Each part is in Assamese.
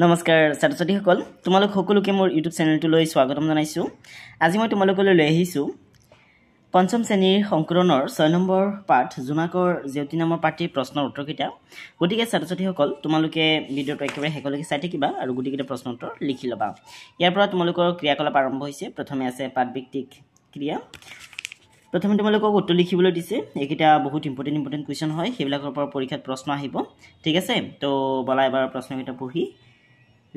নমস্কাৰ ছাত্ৰ ছাত্ৰীসকল, তোমালোক সকলোকে মোৰ ইউটিউব চেনেলটোলৈ স্বাগতম জনাইছোঁ। আজি মই তোমালোকলৈ লৈ আহিছোঁ পঞ্চম শ্ৰেণীৰ সংকলনৰ 6 নম্বৰ পাঠ জোনাকৰ জেউতি নামৰ পাঠটিৰ প্ৰশ্নৰ উত্তৰকেইটা। গতিকে ছাত্ৰ ছাত্ৰীসকল, তোমালোকে ভিডিঅ'টো একেবাৰে শেষলৈকে চাই থাকিবা আৰু গোটেইকেইটা প্ৰশ্ন উত্তৰ লিখি ল'বা। ইয়াৰ পৰা তোমালোকৰ ক্ৰিয়াকলাপ আৰম্ভ হৈছে। প্ৰথমে আছে পাঠভিত্তিক ক্ৰিয়া। প্ৰথমে তোমালোকক উত্তৰ লিখিবলৈ দিছে। এইকেইটা বহুত ইম্পৰ্টেণ্ট ইম্পৰ্টেণ্ট কুৱেশ্যন হয়, সেইবিলাকৰ পৰা পৰীক্ষাত প্ৰশ্ন আহিব, ঠিক আছে? তো বলা এবাৰ প্ৰশ্নকেইটা পঢ়ি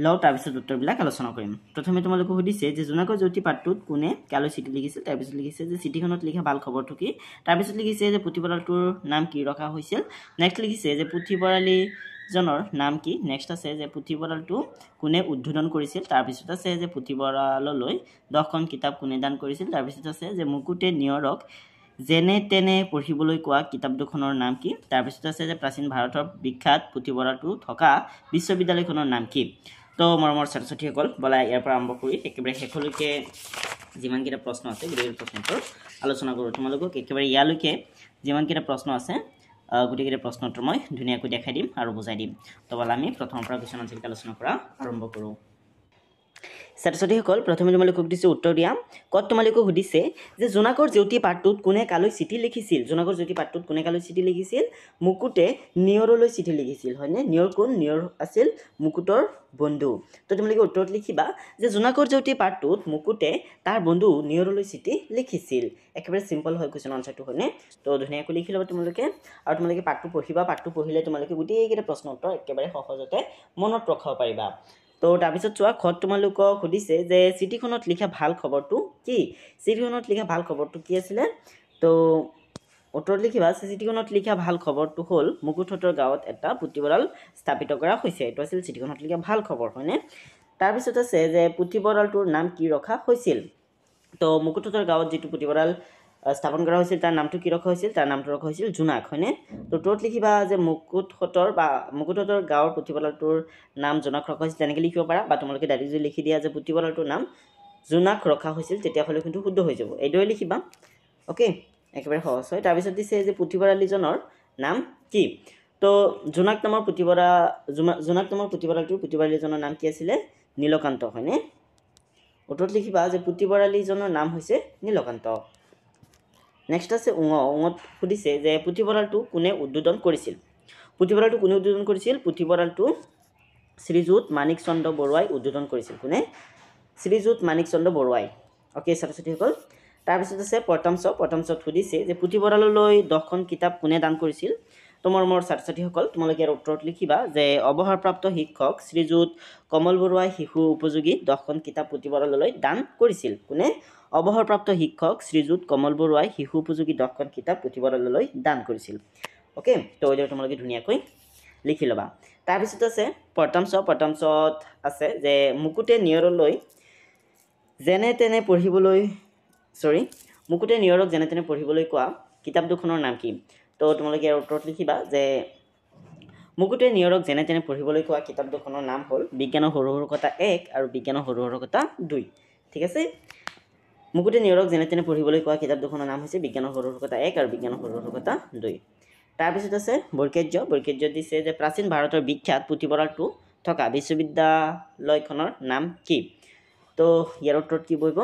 লওঁ, তাৰপিছত উত্তৰবিলাক আলোচনা কৰিম। প্ৰথমে তোমালোকক সুধিছে যে জোনাকৰ জেউতি পাঠটোত কোনে কালৈ চিঠি লিখিছিল। তাৰপিছত লিখিছে যে চিঠিখনত লিখা ভাল খবৰটো কি। তাৰপিছত লিখিছে যে পুথিভঁৰালটোৰ নাম কি ৰখা হৈছিল। নেক্সট লিখিছে যে পুথিভঁৰালীজনৰ নাম কি। নেক্সট আছে যে পুথিভঁৰালটো কোনে উদ্বোধন কৰিছিল। তাৰপিছত আছে যে পুথিভঁৰাললৈ 10খন কিতাপ কোনে দান কৰিছিল। তাৰপিছত আছে যে মুকুটে নিয়ৰক যেনে তেনে পঢ়িবলৈ কোৱা কিতাপ দুখনৰ নাম কি। তাৰপিছত আছে যে প্ৰাচীন ভাৰতৰ বিখ্যাত পুথিভঁৰালটো থকা বিশ্ববিদ্যালয়খনৰ নাম কি। তো মৰমৰ ছাত্ৰ ছাত্ৰীসকল, বলা ইয়াৰ পৰা আৰম্ভ কৰি একেবাৰে শেষলৈকে যিমানকেইটা প্ৰশ্ন আছে গোটেইকেইটা প্ৰশ্ন উত্তৰ আলোচনা কৰোঁ। তোমালোকক একেবাৰে ইয়ালৈকে যিমানকেইটা প্ৰশ্ন আছে গোটেইকেইটা প্ৰশ্ন উত্তৰ মই ধুনীয়াকৈ দেখাই দিম আৰু বুজাই দিম। তো বলা আমি প্ৰথমৰ পৰা কুৱেশ্যন আনচাৰকেইটা আলোচনা কৰা আৰম্ভ কৰোঁ। ছাত্ৰ ছাত্ৰীসকল, প্ৰথমে তোমালোকক দিছে উত্তৰ দিয়া। ক'ত তোমালোকক সুধিছে যে জোনাকৰ জেউতি পাঠটোত কোনে কালৈ চিঠি লিখিছিল। জোনাকৰ জেউতি পাঠটোত কোনে কালৈ চিঠি লিখিছিল? মুকুটে নিয়ৰলৈ চিঠি লিখিছিল, হয়নে? নিয়ৰ কোন? নিয়ৰ আছিল মুকুটৰ বন্ধু। তো তোমালোকে উত্তৰত লিখিবা যে জোনাকৰ জেউতি পাঠটোত মুকুটে তাৰ বন্ধু নিয়ৰলৈ চিঠি লিখিছিল। একেবাৰে চিম্পল হয় কুৱেশ্যন আনচাৰটো, হয়নে? তো ধুনীয়াকৈ লিখি ল'বা তোমালোকে আৰু তোমালোকে পাঠটো পঢ়িবা। পাঠটো পঢ়িলে তোমালোকে গোটেইকেইটা প্ৰশ্ন উত্তৰ একেবাৰে সহজতে মনত ৰখাব পাৰিবা। তো তাৰপিছত চোৱা, খত তোমালোকক সুধিছে যে চিঠিখনত লিখা ভাল খবৰটো কি। চিঠিখনত লিখা ভাল খবৰটো কি আছিলে? তো উত্তৰত লিখিবা চিঠিখনত লিখা ভাল খবৰটো হ'ল মুকুটহঁতৰ গাঁৱত এটা পুথিভঁৰাল স্থাপিত কৰা হৈছে। এইটো আছিল চিঠিখনত লিখা ভাল খবৰ, হয়নে? তাৰপিছত আছে যে পুথিভঁৰালটোৰ নাম কি ৰখা হৈছিল। তো মুকুটহঁতৰ গাঁৱত যিটো পুথিভঁৰাল স্থাপন কৰা হৈছিল তাৰ নামটো কি ৰখা হৈছিল? তাৰ নামটো ৰখা হৈছিল জোনাক, হয়নে? তো ত'ত লিখিবা যে মুকুটহঁতৰ বা মুকুটহঁতৰ গাঁৱৰ পুথিভঁৰালটোৰ নাম জোনাক ৰখা হৈছিল, তেনেকৈ লিখিব পাৰা। বা তোমালোকে ডাইৰেক্ট যদি লিখি দিয়া যে পুথিভঁৰালটোৰ নাম জোনাক ৰখা হৈছিল, তেতিয়াহ'লে কিন্তু শুদ্ধ হৈ যাব। এইদৰে লিখিবা, অ'কে, একেবাৰে সহজ হয়। তাৰপিছত দিছে যে পুথিভঁৰালীজনৰ নাম কি। তো জোনাক নামৰ জোনাক নামৰ পুথিভঁৰালটোৰ পুথিভঁৰালীজনৰ নাম কি আছিলে? নীলকান্ত, হয়নে? উত্তৰত লিখিবা যে পুথিভঁৰালীজনৰ নাম হৈছে নীলকান্ত। নেক্সট আছে উঙত সুধিছে যে পুথিভঁৰালটো কোনে উদ্বোধন কৰিছিল। পুথিভঁৰালটো কোনে উদ্বোধন কৰিছিল? পুথিভঁৰালটো শ্ৰীযুত মাণিক চন্দ্ৰ বৰুৱাই উদ্বোধন কৰিছিল। কোনে? শ্ৰীযুত মাণিক চন্দ্ৰ বৰুৱাই। অ'কে ছাত্ৰ ছাত্ৰীসকল, তাৰপিছত আছে প্ৰথম চ। প্ৰথম চত সুধিছে যে পুথিভঁৰাললৈ 10খন কিতাপ কোনে দান কৰিছিল। তোমাৰ মোৰ ছাত্ৰ ছাত্ৰীসকল, তোমালোকে ইয়াৰ উত্তৰত লিখিবা যে অৱসৰপ্ৰাপ্ত শিক্ষক শ্ৰীযুত কমল বৰুৱাই শিশু উপযোগী 10খন কিতাপ পুথিভঁৰাললৈ দান কৰিছিল। কোনে? অৱসৰপ্ৰাপ্ত শিক্ষক শ্ৰীযুত কমল বৰুৱাই শিশু উপযোগী 10খন কিতাপ পুথিভঁৰাললৈ দান কৰিছিল। অ'কে, তো এইদৰে তোমালোকে ধুনীয়াকৈ লিখি ল'বা। তাৰপিছত আছে প্ৰথম চ। প্ৰথম চত আছে যে মুকুটে নিয়ৰলৈ যেনে তেনে পঢ়িবলৈ মুকুটে নিয়ৰক যেনে তেনে পঢ়িবলৈ কোৱা কিতাপ দুখনৰ নাম কি। তো তোমালোকে ইয়াৰ উত্তৰত লিখিবা যে মুকুটে নিয়ৰক যেনে তেনে পঢ়িবলৈ কোৱা কিতাপ দুখনৰ নাম হ'ল বিজ্ঞানৰ সৰু সৰু কথা 1 আৰু বিজ্ঞানৰ সৰু সৰু কথা 2, ঠিক আছে? মুকুটে নিয়ৰক যেনে তেনে পঢ়িবলৈ কোৱা কিতাপ দুখনৰ নাম হৈছে বিজ্ঞানৰ সৰু সৰু কথা 1 আৰু বিজ্ঞানৰ সৰু সৰু কথা 2। তাৰপিছত আছে বৈকাৰ্য। বৈকাৰ্য দিছে যে প্ৰাচীন ভাৰতৰ বিখ্যাত পুথিভঁৰালটো থকা বিশ্ববিদ্যালয়খনৰ নাম কি। তো ইয়াৰ উত্তৰত কি বহিব?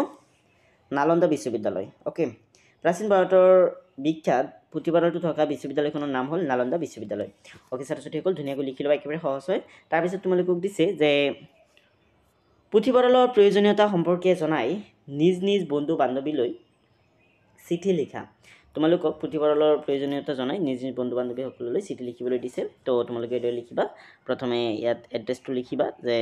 নালন্দা বিশ্ববিদ্যালয়। অ'কে, প্ৰাচীন ভাৰতৰ বিখ্যাত পুথিভঁৰালটো থকা বিশ্ববিদ্যালয়খনৰ নাম হ'ল নালন্দা বিশ্ববিদ্যালয়। অ'কে ছাত্ৰ ছাত্ৰীসকল, ধুনীয়াকৈ লিখি ল'বা, একেবাৰে সহজ হয়। তাৰপিছত তোমালোকক দিছে যে পুথিভঁৰালৰ প্ৰয়োজনীয়তা সম্পৰ্কে জনাই নিজ নিজ বন্ধু বান্ধৱীলৈ চিঠি লিখা। তোমালোকক পুথিভঁৰালৰ প্ৰয়োজনীয়তা জনাই নিজ নিজ বন্ধু বান্ধৱীসকললৈ চিঠি লিখিবলৈ দিছে। তো তোমালোকে এইদৰে লিখিবা। প্ৰথমে ইয়াত এড্ৰেছটো লিখিবা যে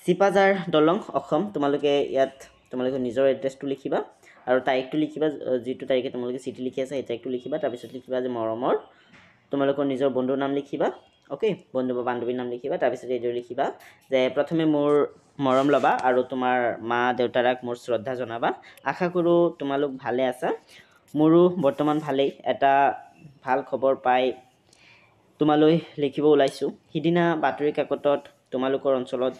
চিপাঝাৰ দলং, অসম। তোমালোকে ইয়াত তোমালোকে নিজৰ এড্ৰেছটো লিখিবা আৰু তাৰিখটো লিখিবা, যিটো তাৰিখে তোমালোকে চিঠি লিখি আছা সেই তাৰিখটো লিখিবা। তাৰপিছত লিখিবা যে মৰমৰ, তোমালোকৰ নিজৰ বন্ধুৰ নাম লিখিবা, অ'কে, বন্ধু বা বান্ধৱীৰ নাম লিখিবা। তাৰপিছত এইদৰে লিখিবা যে প্ৰথমে মোৰ মৰম ল'বা আৰু তোমাৰ মা দেউতাৰাক মোৰ শ্ৰদ্ধা জনাবা। আশা কৰোঁ তোমালোক ভালে আছা, মোৰো বৰ্তমান ভালেই। এটা ভাল খবৰ পাই তোমালৈ লিখিব ওলাইছোঁ। সিদিনা বাতৰি কাকতত তোমালোকৰ অঞ্চলত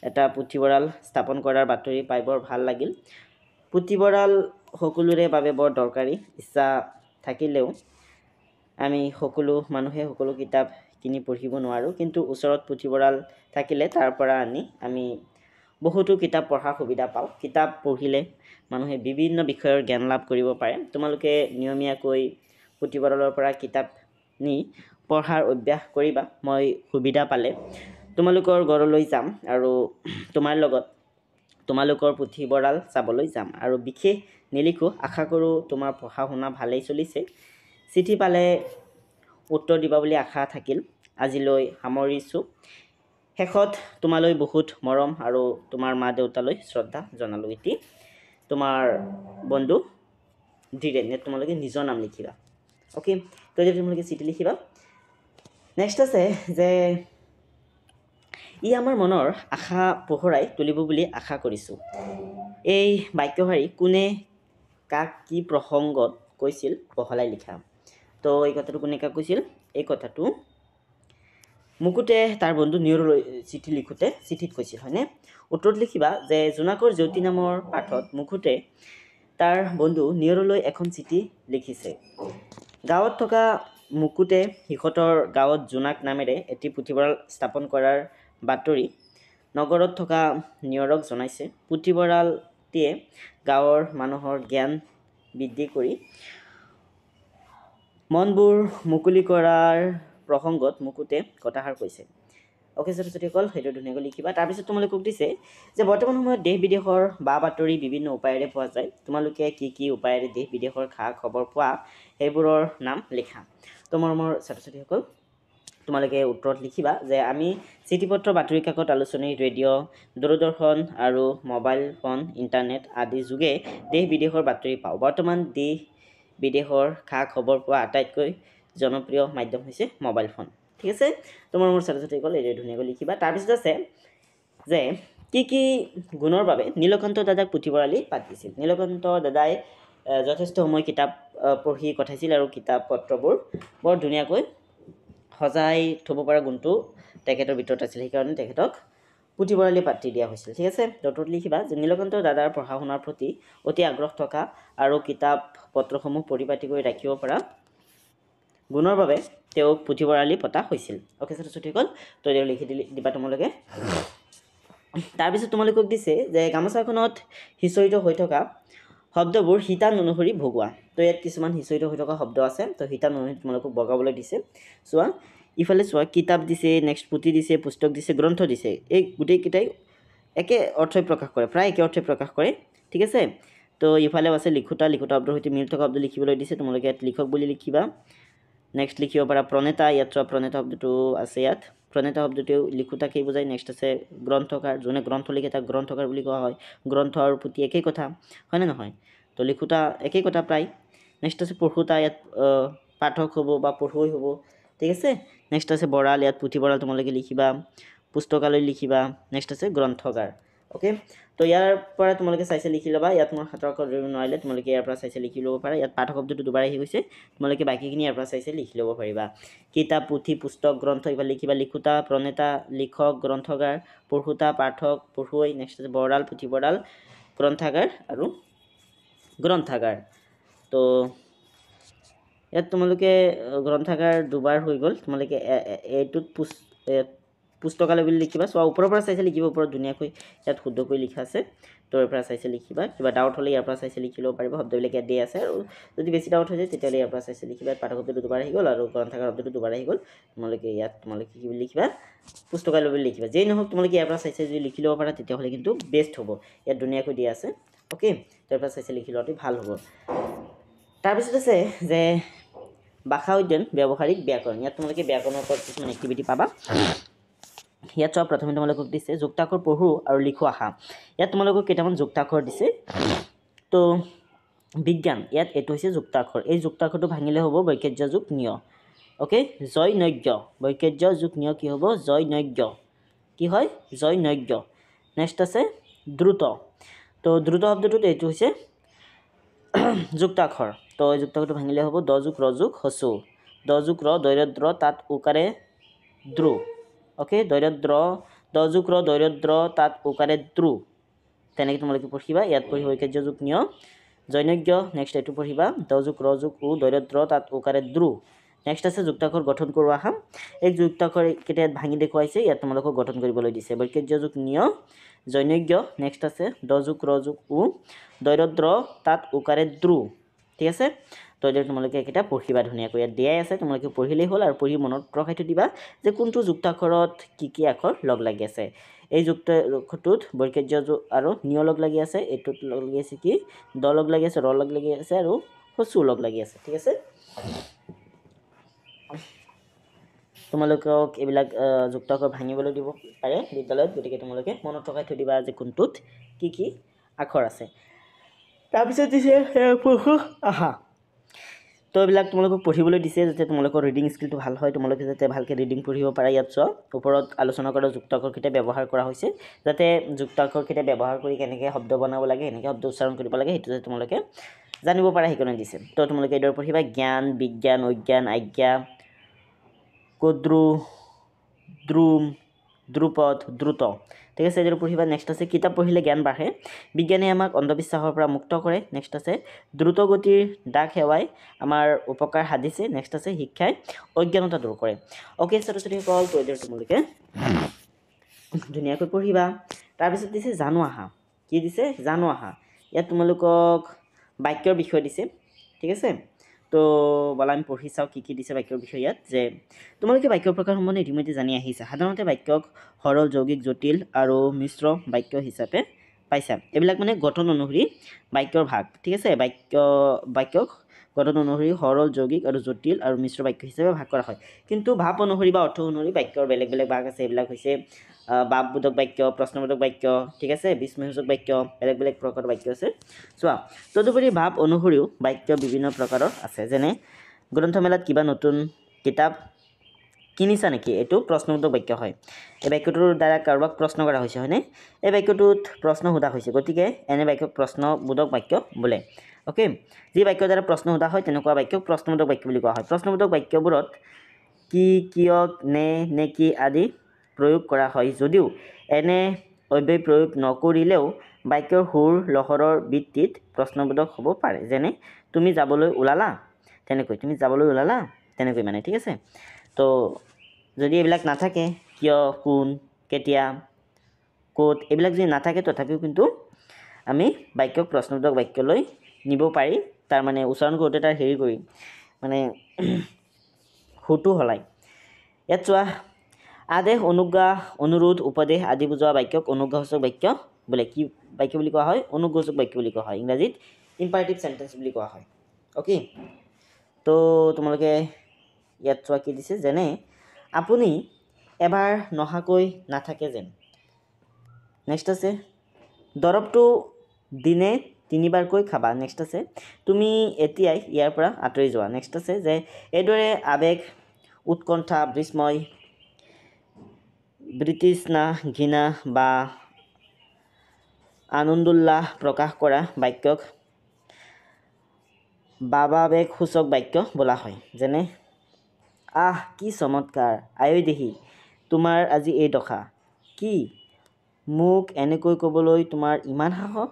এটা পুথিভঁৰাল স্থাপন কৰাৰ বাতৰি পাই বৰ ভাল লাগিল। পুথিভঁৰাল সকলোৰে বাবে বৰ দৰকাৰী। ইচ্ছা থাকিলেও আমি সকলো মানুহে সকলো কিতাপ কিনি পঢ়িব নোৱাৰোঁ, কিন্তু ওচৰত পুথিভঁৰাল থাকিলে তাৰ পৰা আনি আমি বহুতো কিতাপ পঢ়াৰ সুবিধা পাওঁ। কিতাপ পঢ়িলে মানুহে বিভিন্ন বিষয়ৰ জ্ঞান লাভ কৰিব পাৰে। তোমালোকে নিয়মীয়াকৈ পুথিভঁৰালৰ পৰা কিতাপ নি পঢ়াৰ অভ্যাস কৰিবা। মই সুবিধা পালে তোমালোকৰ ঘৰলৈ যাম আৰু তোমাৰ লগত তোমালোকৰ পুথিভঁৰাল চাবলৈ যাম। আৰু বিশেষ নিলিখোঁ। আশা কৰোঁ তোমাৰ পঢ়া শুনা ভালেই চলিছে। চিঠি পালে উত্তৰ দিবা বুলি আশা থাকিল। আজিলৈ সামৰিছোঁ। শেষত তোমালৈ বহুত মৰম আৰু তোমাৰ মা দেউতালৈ শ্ৰদ্ধা জনালোঁ। ইতি তোমাৰ বন্ধু ধীৰেণ। ইয়াত তোমালোকে নিজৰ নাম লিখিবা। অ'কে, তো এতিয়া তোমালোকে চিঠি লিখিবা। নেক্সট আছে যে ই আমাৰ মনৰ আশা পোহৰাই তুলিব বুলি আশা কৰিছোঁ। এই বাক্যশাৰী কোনে কাক কি প্ৰসংগত কৈছিল বহলাই লিখা। তো এই কথাটো কোনে কাক কৈছিল? এই কথাটো মুকুটে তাৰ বন্ধু নিয়ৰলৈ চিঠি লিখোঁতে চিঠিত কৈছিল, হয়নে? উত্তৰত লিখিবা যে জোনাকৰ জেউতি নামৰ পাঠত মুকুটে তাৰ বন্ধু নিয়ৰলৈ এখন চিঠি লিখিছে। গাঁৱত থকা মুকুটে সিহঁতৰ গাঁৱত জোনাক নামেৰে এটি পুথিভঁৰাল স্থাপন কৰাৰ বাতৰি নগৰত থকা নিয়ৰক জনাইছে। পুথিভঁৰালটিয়ে গাঁৱৰ মানুহৰ জ্ঞান বৃদ্ধি কৰি মনবোৰ মুকলি কৰাৰ প্ৰসংগত মুকুটে কথাষাৰ কৈছে। অ'কে ছাত্ৰ ছাত্ৰীসকল, সেইটো ধুনীয়াকৈ লিখিবা। তাৰপিছত তোমালোকক দিছে যে বৰ্তমান সময়ত দেশ বিদেশৰ বা বাতৰি বিভিন্ন উপায়েৰে পোৱা যায়। তোমালোকে কি কি উপায়েৰে দেশ বিদেশৰ খা খবৰ পোৱা সেইবোৰৰ নাম লিখা। তো মৰমৰ ছাত্ৰ ছাত্ৰীসকল, তোমালোকে উত্তৰত লিখিবা যে আমি চিঠি পত্ৰ, বাতৰি কাকত, আলোচনী, ৰেডিঅ', দূৰদৰ্শন আৰু মোবাইল ফোন, ইণ্টাৰনেট আদি যোগে দেশ বিদেশৰ বাতৰি পাওঁ। বৰ্তমান দেশ বিদেশৰ খা খবৰ পোৱা আটাইতকৈ জনপ্ৰিয় মাধ্যম হৈছে মোবাইল ফোন। ঠিক আছে, তোমাৰ মোৰ ছাত্ৰ ছাত্ৰীসকল, এইদৰে ধুনীয়াকৈ লিখিবা। তাৰপিছত আছে যে কি কি গুণৰ বাবে নীলকণ্ঠ দাদাক পুথিভঁৰালী পাতিছিল। নীলকণ্ঠ দাদাই যথেষ্ট সময় কিতাপ পঢ়ি কটাইছিল আৰু কিতাপ পত্ৰবোৰ বৰ ধুনীয়াকৈ সজাই থ'ব পৰা গুণটো তেখেতৰ ভিতৰত আছিল, সেইকাৰণে তেখেতক পুথিভঁৰালী পাতি দিয়া হৈছিল। ঠিক আছে, দত্তত লিখিবা যে নীলকণ্ঠ দাদাৰ পঢ়া শুনাৰ প্ৰতি অতি আগ্ৰহ থকা আৰু কিতাপ পত্ৰসমূহ পৰিপাটি কৰি ৰাখিব পৰা গুণৰ বাবে তেওঁক পুথিভঁৰালী পতা হৈছিল। অ'কে ছাত্ৰ ছাত্ৰীসকল, তো তেওঁ লিখি দিবা তোমালোকে। তাৰপিছত তোমালোকক দিছে যে গামোচাখনত সিঁচৰিত হৈ থকা শব্দবোৰ শিতান অনুসৰি ভগোৱা। তো ইয়াত কিছুমান সিঁচৰিত হৈ থকা শব্দ আছে, তো শিতান অনুসৰি তোমালোকক বগাবলৈ দিছে। চোৱা, ইফালে চোৱা, কিতাপ দিছে, নেক্সট পুথি দিছে, পুস্তক দিছে, গ্ৰন্থ দিছে। এই গোটেইকেইটাই একে অৰ্থই প্ৰকাশ কৰে, প্ৰায় একে অৰ্থই প্ৰকাশ কৰে। ঠিক আছে, তো ইফালেও আছে লিখোঁতা, লিখোঁতা শব্দৰ সৈতে মিল থকা শব্দ লিখিবলৈ দিছে। তোমালোকে ইয়াত লিখক বুলি লিখিবা। নেক্সট লিখিব পাৰা প্ৰণেতা, ইয়াত চোৱা প্ৰণেতা শব্দটো আছে, ইয়াত প্ৰণেতা শব্দটোৱেও লিখোঁতাকেই বুজায়। নেক্সট আছে গ্ৰন্থকাৰ, যোনে গ্ৰন্থ লিখে তাক গ্ৰন্থকাৰ বুলি কোৱা হয়। গ্ৰন্থ আৰু পুথি একেই কথা, হয়নে নহয়? তো লিখোঁতা একেই কথা প্ৰায়। নেক্সট আছে পঢ়োঁতা, ইয়াত পাঠক হ'ব বা পঢ়ুৱৈ হ'ব। ঠিক আছে, নেক্সট আছে বৰাল, ইয়াত পুথিভঁৰাল তোমালোকে লিখিবা, পুস্তকালয় লিখিবা। নেক্সট আছে গ্ৰন্থগাৰ। অ'কে, তো ইয়াৰ পৰা তোমালোকে চাইছে লিখি ল'বা। ইয়াত মোৰ হাতৰ আখৰ ধৰিব নোৱাৰিলে তোমালোকে ইয়াৰ পৰা চাইছে লিখি ল'ব পাৰা। ইয়াত পাঠক শব্দটো দুবাৰ আহি গৈছে, তোমালোকে বাকীখিনি ইয়াৰ পৰা চাইছে লিখি ল'ব পাৰিবা। কিতাপ, পুথি, পুস্তক, গ্ৰন্থ এইবাৰ লিখিবা। লিখোঁতা, প্ৰণেতা, লিখক, গ্ৰন্থগাৰ, পঢ়োঁতা, পাঠক, পঢ়ুৱৈ। নেক্সট আছে বৰাল, পুথিভঁৰাল, গ্ৰন্থাগাৰ আৰু গ্ৰন্থাগাৰ। তো ইয়াত তোমালোকে গ্ৰন্থাগাৰ দুবাৰ হৈ গ'ল, তোমালোকে এইটোত পুস্তকালয় বুলি লিখিবা। চোৱা, ওপৰৰ পৰা চাইছে লিখিব, ওপৰত ধুনীয়াকৈ ইয়াত শুদ্ধকৈ লিখা আছে, তো ইয়াৰ পৰা চাইছে লিখিবা। কিবা ডাউট হ'লে ইয়াৰ পৰা চাইছে লিখি ল'ব পাৰিবা, শব্দবিলাক ইয়াত দিয়া আছে। আৰু যদি বেছি ডাউট হৈ যায় তেতিয়াহ'লে ইয়াৰ পৰা চাইছে লিখিবা। পাঠক শব্দটো দুবাৰ আহি গ'ল আৰু গ্ৰন্থাগাৰ শব্দটো দুবাৰ আহি গ'ল। তোমালোকে ইয়াত তোমালোকে কি বুলি লিখিবা? পুস্তকালয় বুলি লিখিবা। যেই নহওক তোমালোকে ইয়াৰ পৰা চাইছে যদি লিখি ল'ব পাৰা তেতিয়াহ'লে কিন্তু বেষ্ট হ'ব। ইয়াত ধুনীয়াকৈ দিয়া আছে। অ'কে, তাৰ পৰা চাইছে লিখি লোৱাটো ভাল হ'ব। তাৰপিছত আছে যে ভাষা অধ্যয়ন, ব্যৱহাৰিক ব্যাকৰণ। ইয়াত তোমালোকে ব্যাকৰণৰ ওপৰত কিছুমান এক্টিভিটি পাবা। ইয়াত চোৱা, প্ৰথমে তোমালোকক দিছে যুক্তাক্ষৰ পঢ়ো আৰু লিখো আহা। ইয়াত তোমালোকক কেইটামান যুক্তাক্ষৰ দিছে। তো বিজ্ঞান, ইয়াত এইটো হৈছে যুক্তাক্ষৰ। এই যুক্তাক্ষৰটো ভাঙিলে হ'ব বৈকেৰ্য যোগ নিয়। অ'কে, জয় নৈজ্ঞ, বৈকেৰ্য যোগ নিয় কি হ'ব? জয় নৈজ্ঞ। কি হয়? জয় নৈজ্ঞ। নেক্সট আছে দ্ৰুত। তো দ্ৰুত শব্দটোত এইটো হৈছে যুক্তাক্ষৰ। তো এই যুক্তাক্ষৰটো ভাঙিলে হ'ব দ যোগ ৰ যোগ হচু। দ যোগ ৰ দৈৰদ্ৰ তাত উকাৰে দ্ৰু। অ'কে, দৈৰদ্ৰ, দ যোগ ৰ দৈৰদ্ৰ তাত উকাৰে দ্ৰু, তেনেকৈ তোমালোকে পঢ়িবা। ইয়াত পঢ়িব ঐকাৰ্য যোগ নিয় জৈনজ্ঞ। নেক্সট এইটো পঢ়িবা দ যোগ ৰ যোগ উ দৈৰদ্ৰ তাত উকাৰে দ্ৰু। নেক্সট আছে যুক্তাক্ষৰ গঠন কৰোঁ আহা। এই যুক্তাক্ষৰ কেইটা ইয়াত ভাঙি দেখুৱাইছে, ইয়াত তোমালোকক গঠন কৰিবলৈ দিছে। বৈকেৰ্য যোগ নিয় জৈনজ্ঞ। নেক্সট আছে দ যোগ ৰ যোগ উ দৈৰদ্ৰ তাত উকাৰে দ্ৰু। ঠিক আছে, তো এইদৰে তোমালোকে এইকেইটা পঢ়িবা ধুনীয়াকৈ, ইয়াত দিয়াই আছে, তোমালোকে পঢ়িলেই হ'ল আৰু পঢ়ি মনত ৰখাই থৈ দিবা যে কোনটো যুক্তাক্ষৰত কি কি আখৰ লগ লাগি আছে। এই যুক্ত অক্ষৰটোত বৈকেৰ্য আৰু নিয় লগ লাগি আছে, এইটোত লগ লাগি আছে কি দ লগ লাগি আছে, ৰ লগ লাগি আছে আৰু হচু লগ লাগি আছে। ঠিক আছে, তোমালোকক এইবিলাক যুক্তাক্ষৰ ভাঙিবলৈ দিব পাৰে বিদ্যালয়ত, গতিকে তোমালোকে মনত ৰখাই থৈ দিবা যে কোনটোত কি কি আখৰ আছে। তাৰপিছত দিছে আহা। তো এইবিলাক তোমালোকক পঢ়িবলৈ দিছে যাতে তোমালোকৰ ৰিডিং স্কিলটো ভাল হয়, তোমালোকে যাতে ভালকৈ ৰিডিং পঢ়িব পাৰা। ইয়াত চোৱা ওপৰত আলোচনা কৰা যুক্তাক্ষৰকেইটা ব্যৱহাৰ কৰা হৈছে, যাতে যুক্তাক্ষৰকেইটা ব্যৱহাৰ কৰি কেনেকৈ শব্দ বনাব লাগে, কেনেকৈ শব্দ উচ্চাৰণ কৰিব লাগে সেইটো যাতে তোমালোকে জানিব পাৰা সেইকাৰণে দিছে। তো তোমালোকে এইদৰে পঢ়িবা জ্ঞান, বিজ্ঞান, অজ্ঞান, আজ্ঞা, কদ্ৰু, দ্ৰুম, দ্ৰুপদ, দ্ৰুত। ঠিক আছে, এইদৰে পঢ়িবা। নেক্সট আছে কিতাপ পঢ়িলে জ্ঞান বাঢ়ে, বিজ্ঞানে আমাক অন্ধবিশ্বাসৰ পৰা মুক্ত কৰে। নেক্সট আছে দ্ৰুতগতিৰ ডাক সেৱাই আমাৰ উপকাৰ সাধিছে। নেক্সট আছে শিক্ষাই অজ্ঞানতা দূৰ কৰে। অ'কে ছাত্ৰ ছাত্ৰীসকল, তো এইদৰে তোমালোকে ধুনীয়াকৈ পঢ়িবা। তাৰপিছত দিছে জানো আহা। কি দিছে? জানো আহা। ইয়াত তোমালোকক বাক্যৰ বিষয় দিছে। ঠিক আছে, তো ব'লা আমি পঢ়ি চাওঁ কি কি দিছে বাক্যৰ বিষয়ে ইয়াত। যে তোমালোকে বাক্যৰ প্ৰকাৰ সম্বন্ধে ইতিমধ্যে জানি আহিছা। সাধাৰণতে বাক্যক সৰল, যৌগিক, জটিল আৰু মিশ্ৰ বাক্য হিচাপে পাইছা। এইবিলাক মানে গঠন অনুসৰি বাক্যৰ ভাগ। ঠিক আছে, বাক্যক গঠন অনুসৰি সৰল, যৌগিক আৰু জটিল আৰু মিশ্ৰ বাক্য হিচাপে ভাগ কৰা হয়। কিন্তু ভাৱ অনুসৰি বা অৰ্থ অনুসৰি বাক্যৰ বেলেগ বেলেগ ভাগ আছে। এইবিলাক হৈছে ভাৱবোধক বাক্য, প্ৰশ্নবোধক বাক্য, ঠিক আছে, বিস্ময়সূচক বাক্য, বেলেগ বেলেগ প্ৰকাৰৰ বাক্য আছে। চোৱা, তদুপৰি ভাৱ অনুসৰিও বাক্য বিভিন্ন প্ৰকাৰৰ আছে। যেনে গ্ৰন্থমেলাত কিবা নতুন কিতাপ কিনিছা নেকি, এইটো প্ৰশ্নবোধক বাক্য হয়। এই বাক্যটোৰ দ্বাৰা কাৰোবাক প্ৰশ্ন কৰা হৈছে, হয়নে? এই বাক্যটোত প্ৰশ্ন সোধা হৈছে, গতিকে এনে বাক্যক প্ৰশ্নবোধক বাক্য বোলে। অ'কে, যি বাক্যৰ দ্বাৰা প্ৰশ্ন সোধা হয় তেনেকুৱা বাক্যক প্ৰশ্নবোধক বাক্য বুলি কোৱা হয়। প্ৰশ্নবোধক বাক্যবোৰত কি, কিয়, নে, নেকি আদি প্ৰয়োগ কৰা হয় যদিও এনে অব্যয় প্ৰয়োগ নকৰিলেও বাক্যৰ সুৰ লহৰৰ ভিত্তিত প্ৰশ্নবোধক হ'ব পাৰে। যেনে তুমি যাবলৈ ওলালা, তেনেকৈ তুমি যাবলৈ ওলালা, তেনেকৈ মানে। ঠিক আছে, তো যদি এইবিলাক নাথাকে, কিয়, কোন, কেতিয়া, ক'ত, এইবিলাক যদি নাথাকে তথাপিও কিন্তু আমি বাক্যক প্ৰশ্নবোধক বাক্যলৈ নিব পাৰি। তাৰ মানে উচ্চাৰণ কৰোঁতে তাৰ হেৰি কৰি মানে সুৰটো সলাই। ইয়াত চোৱা, আদেশ, অনুজ্ঞা, অনুৰোধ, উপদেশ আদি বুজোৱা বাক্যক অনুজ্ঞাসূচক বাক্য বোলে। কি বাক্য বুলি কোৱা হয়? অনুজ্ঞাসূচক বাক্য বুলি কোৱা হয়। ইংৰাজীত ইম্পাৰেটিভ চেণ্টেঞ্চ বুলি কোৱা হয়। অ'কে, তো তোমালোকে ইয়াত চোৱা কি দিছে, যেনে আপুনি এবাৰ নহাকৈ নাথাকে যেন। নেক্সট আছে দৰৱটো দিনে তিনিবাৰকৈ খাবা। নেক্সট আছে তুমি এতিয়াই ইয়াৰ পৰা আঁতৰি যোৱা। নেক্সট আছে যে এইদৰে আৱেগ, উৎকণ্ঠা, বিস্ময়, বিতৃষ্ণা, ঘৃণা বা আনন্দোল্লাস প্ৰকাশ কৰা বাক্যক ভাবাবেগসূচক বাক্য বোলা হয়। যেনে আহ কি চমৎকাৰ, আয়ৈ দেহি তোমাৰ আজি এই দশা, কি মোক এনেকৈ ক'বলৈ তোমাৰ ইমান সাহস,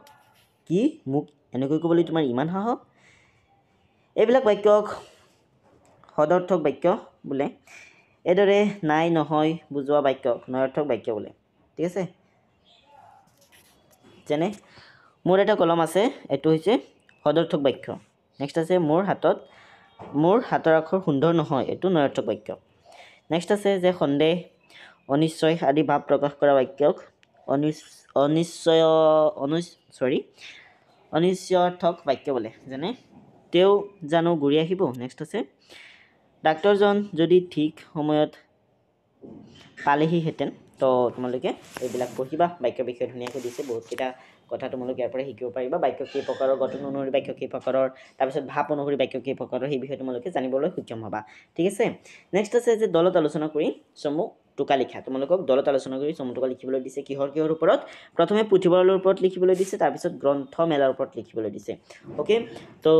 কি মোক এনেকৈ ক'বলৈ তোমাৰ ইমান সাহস। এইবিলাক বাক্যক সদৰ্থক বাক্য বোলে। এইদৰে নাই, নহয় বুজোৱা বাক্যক নঞৰ্থক বাক্য বোলে। ঠিক আছে, যেনে মোৰ এটা কলম আছে, এইটো হৈছে সদৰ্থক বাক্য। নেক্সট আছে মোৰ হাতৰ আখৰ সুন্দৰ নহয়, এইটো নঞৰ্থক বাক্য। নেক্সট আছে যে সন্দেহ, অনিশ্চয় আদি ভাৱ প্ৰকাশ কৰা বাক্যক অনিশ্চয়াৰ্থক বাক্য বোলে। যেনে তেওঁ জানো ঘূৰি আহিব। নেক্সট আছে ডাক্তৰজন যদি ঠিক সময়ত পালেহিহেঁতেন। তো তোমালোকে এইবিলাক পঢ়িবা, বাক্যৰ বিষয়ে ধুনীয়াকৈ দিছে, বহুতকেইটা কথা তোমালোকে ইয়াৰ পৰা শিকিব পাৰিবা। বাক্য কেই প্ৰকাৰৰ, গঠন অনুসৰি বাক্য কেই প্ৰকাৰৰ, তাৰপিছত ভাৱ অনুসৰি বাক্য কেই প্ৰকাৰৰ, সেই বিষয়ে তোমালোকে জানিবলৈ সক্ষম হ'বা। ঠিক আছে, নেক্সট আছে যে দলত আলোচনা কৰি চমু টোকা লিখা। তোমালোকক দলত আলোচনা কৰি চমু টোকা লিখিবলৈ দিছে। কিহৰ কিহৰ ওপৰত? প্ৰথমে পুথিভঁৰালৰ ওপৰত লিখিবলৈ দিছে, তাৰপিছত গ্ৰন্থমেলাৰ ওপৰত লিখিবলৈ দিছে। অ'কে, তো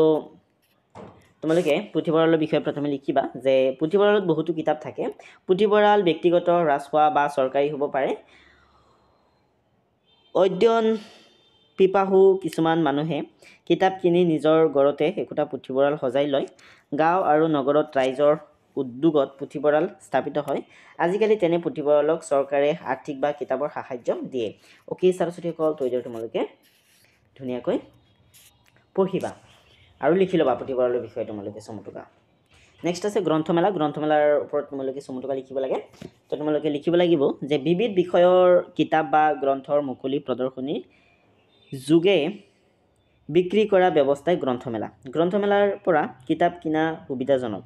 তোমালোকে পুথিভঁৰালৰ বিষয়ে প্ৰথমে লিখিবা যে পুথিভঁৰালত বহুতো কিতাপ থাকে। পুথিভঁৰাল ব্যক্তিগত, ৰাজহুৱা বা চৰকাৰী হ'ব পাৰে। অধ্যয়ন পিপাসু কিছুমান মানুহে কিতাপ কিনি নিজৰ ঘৰতে একোটা পুথিভঁৰাল সজাই লয়। গাঁও আৰু নগৰত ৰাইজৰ উদ্যোগত পুথিভঁৰাল স্থাপিত হয়। আজিকালি তেনে পুথিভঁৰালক চৰকাৰে আৰ্থিক বা কিতাপৰ সাহায্য দিয়ে। অ'কে ছাত্ৰ ছাত্ৰীসকল, তো এইদৰে তোমালোকে ধুনীয়াকৈ পঢ়িবা আৰু লিখি ল'বা পুথিভঁৰালৰ বিষয়ে তোমালোকে চমুটোকা। নেক্সট আছে গ্ৰন্থমেলা। গ্ৰন্থমেলাৰ ওপৰত তোমালোকে চমুটোকা লিখিব লাগে। তো তোমালোকে লিখিব লাগিব যে বিবিধ বিষয়ৰ কিতাপ বা গ্ৰন্থৰ মুকলি প্ৰদৰ্শনীৰ যোগে বিক্ৰী কৰা ব্যৱস্থাই গ্ৰন্থমেলা। গ্ৰন্থমেলাৰ পৰা কিতাপ কিনা সুবিধাজনক।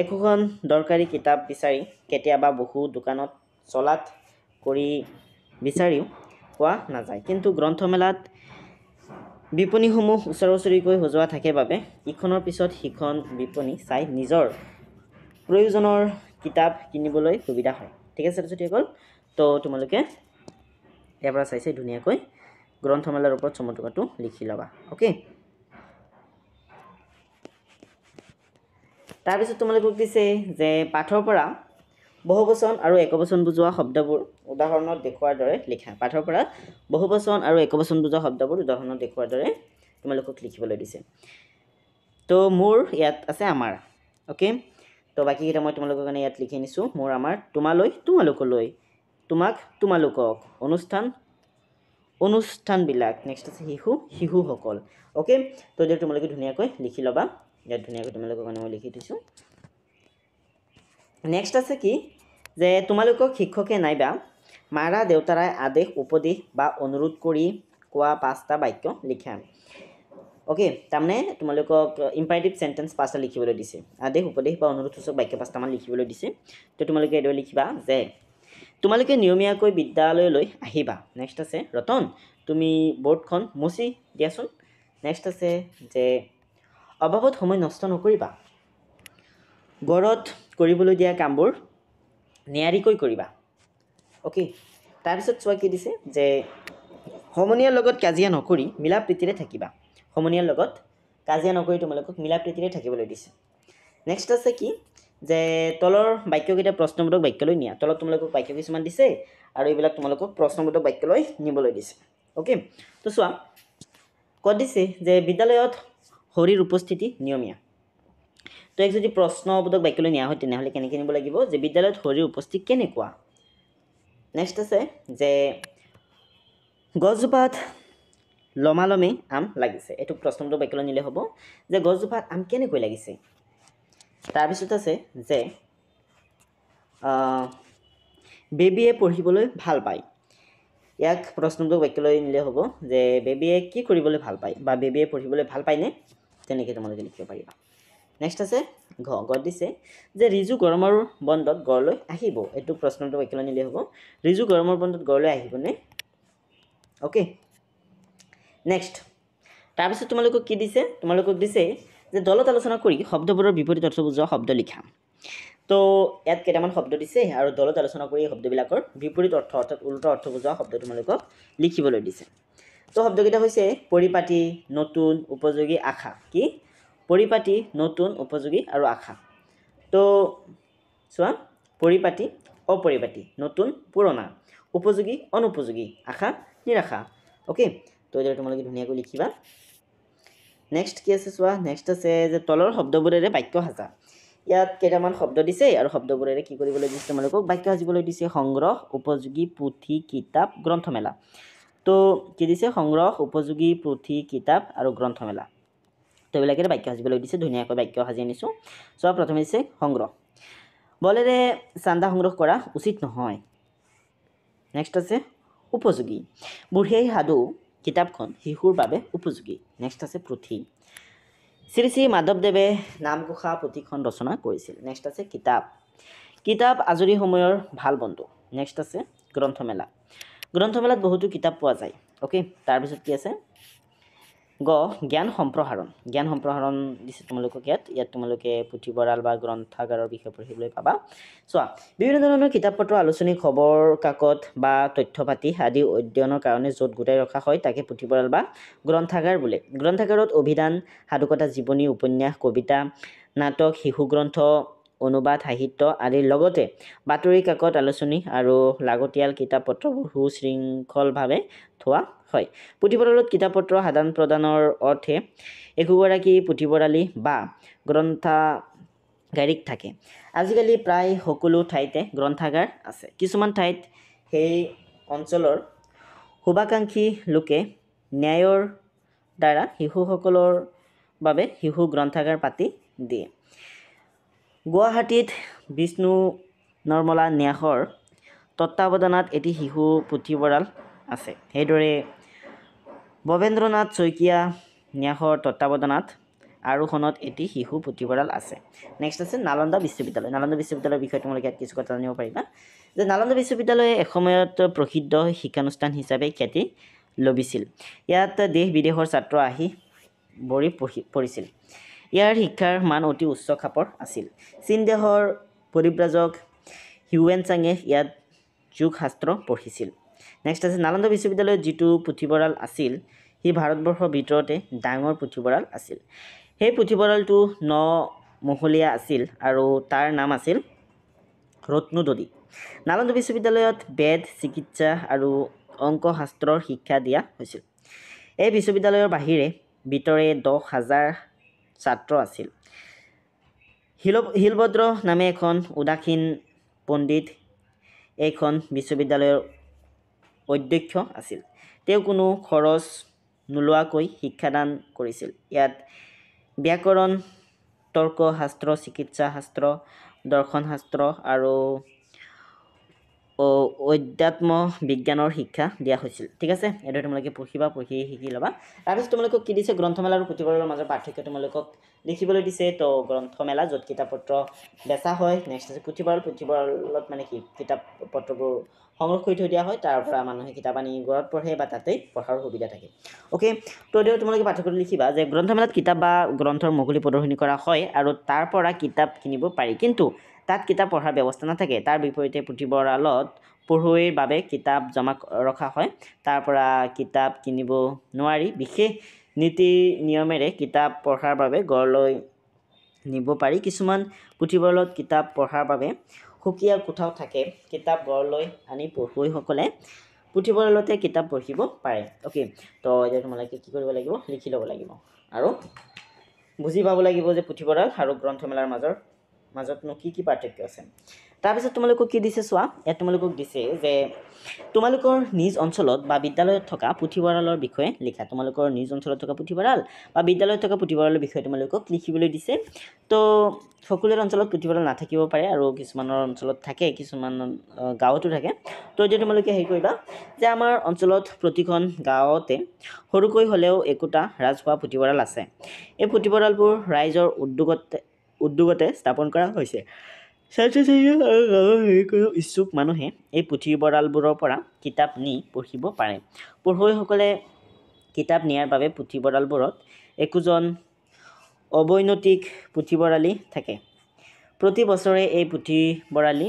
একোখন দৰকাৰী কিতাপ বিচাৰি কেতিয়াবা বহু দোকানত চলাথ কৰি বিচাৰিও পোৱা নাযায়, কিন্তু গ্ৰন্থমেলাত বিপণীসমূহ ওচৰা ওচৰিকৈ সজোৱা থাকে বাবে ইখনৰ পিছত সিখন বিপণী চাই নিজৰ প্ৰয়োজনৰ কিতাপ কিনিবলৈ সুবিধা হয়। ঠিক আছে ছাত্ৰছাত্ৰীসকল, তো তোমালোকে ইয়াৰ পৰা চাই চাই ধুনীয়াকৈ গ্ৰন্থমেলাৰ ওপৰত চমুটোকাটো লিখি ল'বা। অ'কে, তাৰপিছত তোমালোকক দিছে যে পাঠৰ পৰা বহুবচন আৰু একবচন বুজোৱা শব্দবোৰ উদাহৰণত দেখুওৱাৰ দৰে লিখা। পাঠৰ পৰা বহুবচন আৰু একবচন বুজোৱা শব্দবোৰ উদাহৰণত দেখুওৱাৰ দৰে তোমালোকক লিখিবলৈ দিছে। তো মোৰ ইয়াত আছে আমাৰ। অ'কে, তো বাকীকেইটা মই তোমালোকৰ কাৰণে ইয়াত লিখি আনিছোঁ। মোৰ, আমাৰ, তোমালৈ, তোমালোকলৈ, তোমাক, তোমালোকক, অনুষ্ঠান, অনুষ্ঠানবিলাক। নেক্সট আছে শিশু, শিশুসকল। অ'কে, তো এতিয়া তোমালোকে ধুনীয়াকৈ লিখি ল'বা। ইয়াত ধুনীয়াকৈ তোমালোকৰ কাৰণে মই লিখি থৈছোঁ। নেক্সট আছে কি যে তোমালোকক শিক্ষকে নাইবা মাৰা দেউতাৰাই আদেশ, উপদেশ বা অনুৰোধ কৰি কোৱা 5টা বাক্য লিখা। অ'কে, তাৰমানে তোমালোকক ইম্পাৰেটিভ চেণ্টেঞ্চ 5টা লিখিবলৈ দিছে। আদেশ, উপদেশ বা অনুৰোধসূচক বাক্য 5টামান লিখিবলৈ দিছে। তো তোমালোকে এইদৰে লিখিবা যে তোমালোকে নিয়মীয়াকৈ বিদ্যালয়লৈ আহিবা। নেক্সট আছে ৰতন, তুমি বৰ্ডখন মচি দিয়াচোন। নেক্সট আছে যে অবাবত সময় নষ্ট নকৰিবা, ঘৰত কৰিবলৈ দিয়া কামবোৰ নিয়াৰিকৈ কৰিবা। অ'কে, তাৰপিছত চোৱা কি দিছে যে সমনীয়াৰ লগত কাজিয়া নকৰি মিলা প্ৰীতিৰে থাকিবা। সমনীয়াৰ লগত কাজিয়া নকৰি তোমালোকক মিলা প্ৰীতিৰে থাকিবলৈ দিছে। নেক্সট আছে কি যে তলৰ বাক্যকেইটা প্ৰশ্নবোধক বাক্যলৈ নিয়া। তলত তোমালোকক বাক্য কিছুমান দিছে আৰু এইবিলাক তোমালোকক প্ৰশ্নবোধক বাক্যলৈ নিবলৈ দিছে। অ'কে, তো চোৱা ক'ত দিছে যে বিদ্যালয়ত হৰিৰ উপস্থিতি নিয়মীয়া। তো এক যদি প্ৰশ্নবোধক বাক্যলৈ নিয়া হয় তেনেহ'লে কেনেকৈ নিব লাগিব যে বিদ্যালয়ত হৰিৰ উপস্থিতি কেনেকুৱা। নেক্সট আছে যে গছজোপাত লমালমে আম লাগিছে। এইটো প্ৰশ্নবোধক বাক্যলৈ নিলে হ'ব যে গছজোপাত আম কেনেকৈ লাগিছে। তাৰপিছত আছে যে বেবীয়ে পঢ়িবলৈ ভাল পায়। ইয়াক প্ৰশ্নবোধক বাক্যলৈ নিলে হ'ব যে বেবীয়ে কি কৰিবলৈ ভাল পায় বা বেবীয়ে পঢ়িবলৈ ভাল পায়নে, তেনেকৈ তোমালোকে লিখিব পাৰিবা। নেক্সট আছে ঘ, গত দিছে যে ৰিজু গৰমৰ বন্ধত ঘৰলৈ আহিব। এইটো প্ৰশ্নবোধক বাক্যলৈ নিলে হ'ব ৰিজু গৰমৰ বন্ধত ঘৰলৈ আহিবনে। অ'কে, নেক্সট তাৰপিছত তোমালোকক কি দিছে, তোমালোকক দিছে যে দলত আলোচনা কৰি শব্দবোৰৰ বিপৰীত অৰ্থ বুজোৱা শব্দ লিখা। তো ইয়াত কেইটামান শব্দ দিছে আৰু দলত আলোচনা কৰি এই শব্দবিলাকৰ বিপৰীত অৰ্থ অৰ্থাৎ উল্টা অৰ্থ বুজোৱা শব্দ তোমালোকক লিখিবলৈ দিছে। তো শব্দকেইটা হৈছে পৰিপাটি, নতুন, উপযোগী, আশা। কি? পৰিপাটি, নতুন, উপযোগী আৰু আশা। তো চোৱা পৰিপাটি, অপৰিপাটি, নতুন, পুৰণা, উপযোগী, অনুপযোগী, আশা, নিৰাশা। অ'কে, তো এইদৰে তোমালোকে ধুনীয়াকৈ লিখিবা। নেক্সট কি আছে চোৱা, নেক্সট আছে যে তলৰ শব্দবোৰেৰে বাক্য সাজা। ইয়াত কেইটামান শব্দ দিছে আৰু শব্দবোৰেৰে কি কৰিবলৈ দিছে তোমালোকক বাক্য সাজিবলৈ দিছে। সংগ্ৰহ, উপযোগী, পুথি, কিতাপ, গ্ৰন্থমেলা। তো কি দিছে? সংগ্ৰহ, উপযোগী, পুথি, কিতাপ আৰু গ্ৰন্থমেলা। তো এইবিলাকেৰে বাক্য সাজিবলৈ দিছে। ধুনীয়াকৈ বাক্য সাজি আনিছোঁ। চোৱা প্ৰথমে দিছে সংগ্ৰহ, বলেৰে চান্দা সংগ্ৰহ কৰা উচিত নহয়। নেক্সট আছে উপযোগী, বুঢ়ী সাধু কিতাপখন শিশুৰ বাবে উপযোগী। নেক্সট আছে পুথি, শ্ৰী শ্ৰী মাধৱদেৱে নামঘোষা পুথিখন ৰচনা কৰিছিল। নেক্সট আছে কিতাপ, কিতাপ আজৰি সময়ৰ ভাল বন্ধু। নেক্সট আছে গ্ৰন্থমেলা, গ্ৰন্থমেলাত বহুতো কিতাপ পোৱা যায়। অ'কে, তাৰপিছত কি আছে গ, জ্ঞান সম্প্ৰসাৰণ। জ্ঞান সম্প্ৰসাৰণ দিছে তোমালোকক ইয়াত। ইয়াত তোমালোকে পুথিভঁৰাল বা গ্ৰন্থাগাৰৰ বিষয়ে পঢ়িবলৈ পাবা। চোৱা বিভিন্ন ধৰণৰ কিতাপ পত্ৰ, আলোচনী, খবৰ কাকত বা তথ্য পাতি আদি অধ্যয়নৰ কাৰণে য'ত গোটাই ৰখা হয় তাকে পুথিভঁৰাল বা গ্ৰন্থাগাৰ বোলে। গ্ৰন্থাগাৰত অভিধান, সাধুকথা, জীৱনী, উপন্যাস, কবিতা, নাটক, শিশু গ্ৰন্থ, অনুবাদ, সাহিত্য আদিৰ লগতে বাতৰি কাকত, আলোচনী আৰু লাগতিয়াল কিতাপ পত্ৰবোৰ সুশৃংখলভাৱে থোৱা হয়। পুথিভঁৰালত কিতাপ পত্ৰ আদান প্ৰদানৰ অৰ্থে একোগৰাকী পুথিভঁৰালী বা গ্ৰন্থাগাৰিক থাকে। আজিকালি প্ৰায় সকলো ঠাইতে গ্ৰন্থাগাৰ আছে। কিছুমান ঠাইত সেই অঞ্চলৰ শুভাকাংক্ষী লোকে ন্যায়ৰ দ্বাৰা শিশুসকলৰ বাবে শিশু গ্ৰন্থাগাৰ পাতি দিয়ে। গুৱাহাটীত বিষ্ণু নৰ্মলা ন্যাসৰ তত্ত্বাৱধানত এটি শিশু পুথিভঁৰাল আছে। সেইদৰে ভৱেন্দ্ৰনাথ শইকীয়া ন্যাসৰ তত্ত্বাৱধানত আৰোহণত এটি শিশু পুথিভঁৰাল আছে। নেক্সট আছে নালন্দা বিশ্ববিদ্যালয়। নালন্দা বিশ্ববিদ্যালয়ৰ বিষয়ে তোমালোকে ইয়াত কিছু কথা জানিব পাৰিবা যে নালন্দা বিশ্ববিদ্যালয়ে এসময়ত প্ৰসিদ্ধ শিক্ষানুষ্ঠান হিচাপে খ্যাতি লভিছিল। ইয়াত দেশ বিদেশৰ ছাত্ৰ আহি ভৰি পৰিছিল। ইয়াৰ শিক্ষাৰ মান অতি উচ্চ খাপৰ আছিল। চীন দেশৰ পৰিব্ৰাজক হিউৱেন চাঙে ইয়াত যোগশাস্ত্ৰ পঢ়িছিল। নেক্সট আছে নালন্দা বিশ্ববিদ্যালয়ত যিটো পুথিভঁৰাল আছিল সি ভাৰতবৰ্ষৰ ভিতৰতে ডাঙৰ পুথিভঁৰাল আছিল। সেই পুথিভঁৰালটো ন মহলীয়া আছিল আৰু তাৰ নাম আছিল ৰত্নোদধি। নালন্দা বিশ্ববিদ্যালয়ত বেদ, চিকিৎসা আৰু অংকশাস্ত্ৰৰ শিক্ষা দিয়া হৈছিল। এই বিশ্ববিদ্যালয়ৰ বাহিৰে ভিতৰে 10,000 ছাত্ৰ আছিল। শিলভদ্ৰ নামে এখন উদাসীন পণ্ডিত এইখন বিশ্ববিদ্যালয়ৰ অধ্যক্ষ আছিল। তেওঁ কোনো খৰচ নোলোৱাকৈ শিক্ষাদান কৰিছিল। ইয়াত ব্যাকৰণ, তৰ্কশাস্ত্ৰ, চিকিৎসা শাস্ত্ৰ, দৰ্শনশাস্ত্ৰ আৰু অধ্যাত্ম বিজ্ঞানৰ শিক্ষা দিয়া হৈছিল। ঠিক আছে, এইদৰে তোমালোকে পঢ়িবা, পঢ়ি শিকি ল'বা। তাৰপিছত তোমালোকক কি দিছে, গ্ৰন্থমেলা আৰু পুথিভঁৰালৰ মাজৰ পাৰ্থক্য তোমালোকক লিখিবলৈ দিছে। তো গ্ৰন্থমেলা য'ত কিতাপ পত্ৰ বেচা হয়। নেক্সট আছে পুথিভঁৰাল। পুথিভঁৰালত মানে কি কিতাপ পত্ৰবোৰ সংগ্ৰহ কৰি থৈ দিয়া হয়, তাৰ পৰা মানুহে কিতাপ আনি ঘৰত পঢ়ে বা তাতেই পঢ়াৰ সুবিধা থাকে। অ'কে, তো এইদৰে তোমালোকে পাৰ্থক্যটো লিখিবা যে গ্ৰন্থমেলাত কিতাপ বা গ্ৰন্থৰ মুকলি প্ৰদৰ্শনী কৰা হয় আৰু তাৰ পৰা কিতাপ কিনিব পাৰি, কিন্তু তাত কিতাপ পঢ়াৰ ব্যৱস্থা নাথাকে। তাৰ বিপৰীতে পুথিভঁৰালত পঢ়ুৱৈৰ বাবে কিতাপ জমা ৰখা হয়, তাৰ পৰা কিতাপ কিনিব নোৱাৰি। বিশেষ নীতি নিয়মেৰে কিতাপ পঢ়াৰ বাবে ঘৰলৈ নিব পাৰি। কিছুমান পুথিভঁৰালত কিতাপ পঢ়াৰ বাবে সুকীয়া কোঠাও থাকে। কিতাপ ঘৰলৈ আনি পঢ়ুৱৈসকলে পুথিভঁৰালতে কিতাপ পঢ়িব পাৰে। অ'কে, তো এতিয়া তোমালোকে কি কৰিব লাগিব, লিখি ল'ব লাগিব আৰু বুজি পাব লাগিব যে পুথিভঁৰাল আৰু গ্ৰন্থমেলাৰ মাজতনো কি কি পাৰ্থক্য আছে। তাৰপিছত তোমালোকক কি দিছে চোৱা, ইয়াত তোমালোকক দিছে যে তোমালোকৰ নিজ অঞ্চলত বা বিদ্যালয়ত থকা পুথিভঁৰালৰ বিষয়ে লিখা। তোমালোকৰ নিজ অঞ্চলত থকা পুথিভঁৰাল বা বিদ্যালয়ত থকা পুথিভঁৰালৰ বিষয়ে তোমালোকক লিখিবলৈ দিছে। তো সকলোৰে অঞ্চলত পুথিভঁৰাল নাথাকিব পাৰে আৰু কিছুমানৰ অঞ্চলত থাকে, কিছুমান গাঁৱতো থাকে। তো এতিয়া তোমালোকে হেৰি কৰিবা যে আমাৰ অঞ্চলত প্ৰতিখন গাঁৱতে সৰুকৈ হ'লেও একোটা ৰাজহুৱা পুথিভঁৰাল আছে। এই পুথিভঁৰালবোৰ ৰাইজৰ উদ্যোগতে স্থাপন কৰা হৈছে। ছাত্ৰ ছাত্ৰী আৰু গাঁৱৰ যিকোনো ইচ্ছুক মানুহে এই পুথিভঁৰালবোৰৰ পৰা কিতাপ নি পঢ়িব পাৰে। পঢ়ুৱৈসকলে কিতাপ নিয়াৰ বাবে পুথিভঁৰালবোৰত একোজন অবৈতনিক পুথিভঁৰালী থাকে। প্ৰতি বছৰে এই পুথিভঁৰালী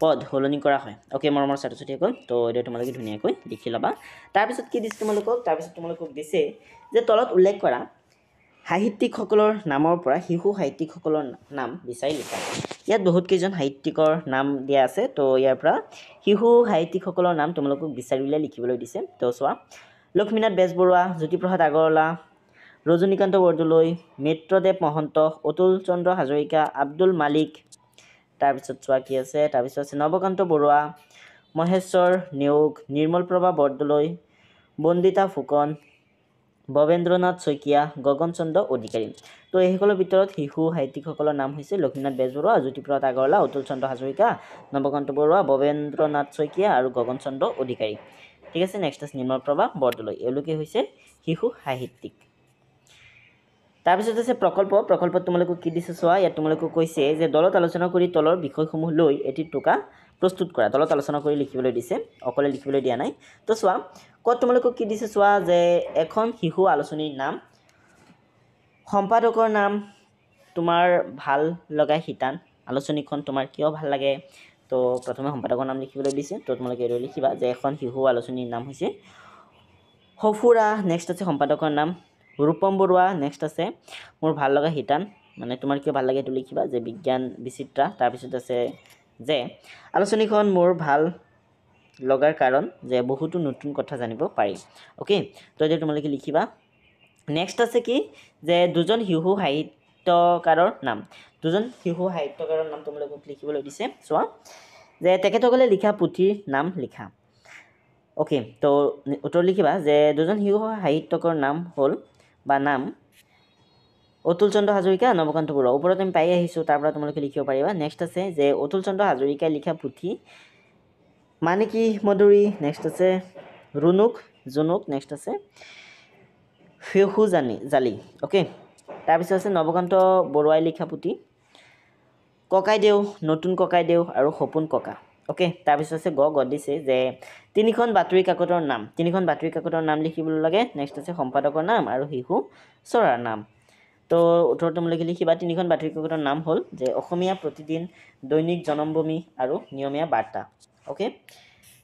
পদ সলনি কৰা হয়। অ'কে মৰমৰ ছাত্ৰ ছাত্ৰীসকল, তো এইদৰে তোমালোকে ধুনীয়াকৈ লিখি ল'বা। তাৰপিছত কি দিছে তোমালোকক, তাৰপিছত তোমালোকক দিছে যে তলত উল্লেখ কৰা সাহিত্যিকসকলৰ নামৰ পৰা শিশু সাহিত্যিকসকলৰ নাম বিচাৰি লিখা। ইয়াত বহুত কেইজন সাহিত্যিকৰ নাম দিয়া আছে, তো ইয়াৰ পৰা শিশু সাহিত্যিকসকলৰ নাম তোমালোকক বিচাৰি উলিয়াই লিখিবলৈ দিছে। তো চোৱা, লক্ষ্মীনাথ বেজবৰুৱা, জ্যোতিপ্ৰসাদ আগৰৱালা, ৰজনীকান্ত বৰদলৈ, মিত্ৰদেৱ মহন্ত, অতুল চন্দ্ৰ হাজৰিকা, আব্দুল মালিক, তাৰপিছত চোৱা কি আছে, তাৰপিছত আছে নৱকান্ত বৰুৱা, মহেশ্বৰ নেওগ, নিৰ্মল প্ৰভা বৰদলৈ, বন্দিতা ফুকন, ভৱেন্দ্ৰনাথ শইকীয়া, গগন চন্দ্ৰ অধিকাৰী। তো এইসকলৰ ভিতৰত শিশু সাহিত্যিকসকলৰ নাম হৈছে লক্ষ্মীনাথ বেজবৰুৱা, জ্যোতিপ্ৰসাদ আগৰৱালা, অতুল চন্দ্ৰ হাজৰিকা, নৱকান্ত বৰুৱা, ভৱেন্দ্ৰনাথ শইকীয়া আৰু গগন চন্দ্ৰ অধিকাৰী। ঠিক আছে, নেক্সট আছে নিৰ্মল প্ৰভা বৰদলৈ। এওঁলোকে হৈছে শিশু সাহিত্যিক। তাৰপিছত আছে প্ৰকল্প। প্ৰকল্পত তোমালোকক কি দিছে চোৱা, ইয়াত তোমালোকক কৈছে যে দলত আলোচনা কৰি তলৰ বিষয়সমূহ লৈ এটি টোকা প্ৰস্তুত কৰা। দলত আলোচনা কৰি লিখিবলৈ দিছে, অকলে লিখিবলৈ দিয়া নাই। তো চোৱা ক'ত তোমালোকক কি দিছে চোৱা যে এখন শিশু আলোচনীৰ নাম, সম্পাদকৰ নাম, তোমাৰ ভাল লগা শিতান, আলোচনীখন তোমাৰ কিয় ভাল লাগে। তো প্ৰথমে সম্পাদকৰ নাম লিখিবলৈ দিছে, তো তোমালোকে এইদৰে লিখিবা যে এখন শিশু আলোচনীৰ নাম হৈছে সফুৰা। নেক্সট আছে সম্পাদকৰ নাম ৰূপম বৰুৱা। নেক্সট আছে মোৰ ভাল লগা শিতান, মানে তোমাৰ কিয় ভাল লাগে সেইটো লিখিবা যে বিজ্ঞান বিচিত্ৰা। তাৰপিছত আছে যে আলোচনীখন মোৰ ভাল লগাৰ কাৰণ যে বহুতো নতুন কথা জানিব পাৰি। অ'কে, তো এতিয়া তোমালোকে লিখিবা। নেক্সট আছে কি যে দুজন শিশু সাহিত্যকাৰৰ নাম। দুজন শিশু সাহিত্যকাৰৰ নাম তোমালোকক লিখিবলৈ দিছে। চোৱা যে তেখেতসকলে লিখা পুথিৰ নাম লিখা। অ'কে, তো উত্তৰ লিখিবা যে দুজন শিশু সাহিত্যকৰ নাম হ'ল বা নাম অতুল চন্দ্ৰ হাজৰিকা, নৱকান্ত বৰুৱা। ওপৰত আমি পাই আহিছোঁ, তাৰ পৰা তোমালোকে লিখিব পাৰিবা। নেক্সট আছে যে অতুল চন্দ্ৰ হাজৰিকাই লিখা পুথি মানিকী মধুৰী। নেক্সট আছে ৰুণুক জুনুক। নেক্সট আছে ফেহু জানি জালি। অ'কে, তাৰপিছত আছে নৱকান্ত বৰুৱাই লিখা পুথি ককাইদেউ, নতুন ককাইদেউ আৰু সপোন ককা। অ'কে, তাৰপিছত আছে গ দিছে যে তিনিখন বাতৰি কাকতৰ নাম, তিনিখন বাতৰি কাকতৰ নাম লিখিবলৈ লাগে। নেক্সট আছে সম্পাদকৰ নাম আৰু শিশু চৰাৰ নাম। তো উত্তৰ তোমালোকে লিখিবা তিনিখন বাতৰি কাকতৰ নাম হ'ল যে অসমীয়া প্ৰতিদিন, দৈনিক জনমভূমি আৰু নিয়মীয়া বাৰ্তা। অ'কে,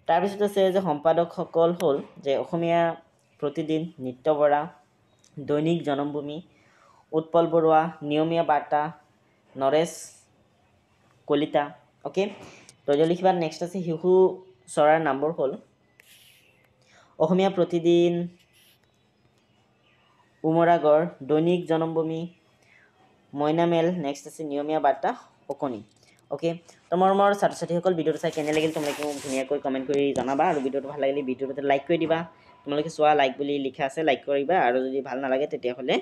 তাৰপিছত আছে যে সম্পাদকসকল হ'ল যে অসমীয়া প্ৰতিদিন নিত্য বৰা, দৈনিক জনমভূমি উৎপল বৰুৱা, নিয়মীয়া বাৰ্তা নৰেশ কলিতা। অ'কে, তো এতিয়া লিখিবা। নেক্সট আছে শিশু চৰাৰ নামবোৰ হ'ল অসমীয়া প্ৰতিদিন উমৰাগড়, দৈনিক জনমভূমি মইনামেল। নেক্সট আছে নিয়মীয়া বাৰ্তা অকণি। অ'কে, তো মৰমৰ ছাত্ৰ ছাত্ৰীসকল, ভিডিঅ'টো চাই কেনে লাগিল তোমালোকে মোক ধুনীয়াকৈ কমেণ্ট কৰি জনাবা, আৰু ভিডিঅ'টো ভাল লাগিলে ভিডিঅ'টোতে লাইক কৰি দিবা। তোমালোকে চোৱা লাইক বুলি লিখা আছে, লাইক কৰিবা, আৰু যদি ভাল নালাগে তেতিয়াহ'লে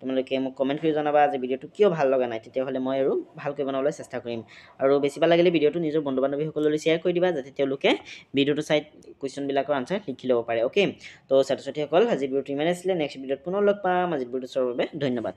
তোমালোকে মোক কমেণ্ট কৰি জনাবা যে ভিডিঅ'টো কিয় ভাল লগা নাই, তেতিয়াহ'লে মই আৰু ভালকৈ বনাবলৈ চেষ্টা কৰিম। আৰু বেছি ভাল লাগিলে ভিডিঅ'টো নিজৰ বন্ধু বান্ধৱীসকললৈ শ্বেয়াৰ কৰি দিবা, যাতে তেওঁলোকে ভিডিঅ'টো চাই কুৱেশ্যনবিলাকৰ আনচাৰ লিখি ল'ব পাৰে। অ'কে, তো ছাত্ৰ ছাত্ৰীসকল, আজিৰ ভিডিঅ'টো ইমানেই আছিলে। নেক্সট ভিডিঅ'ত পুনৰ লগ পাম। আজিৰ ভিডিঅ'টো চোৱাৰ বাবে ধন্যবাদ।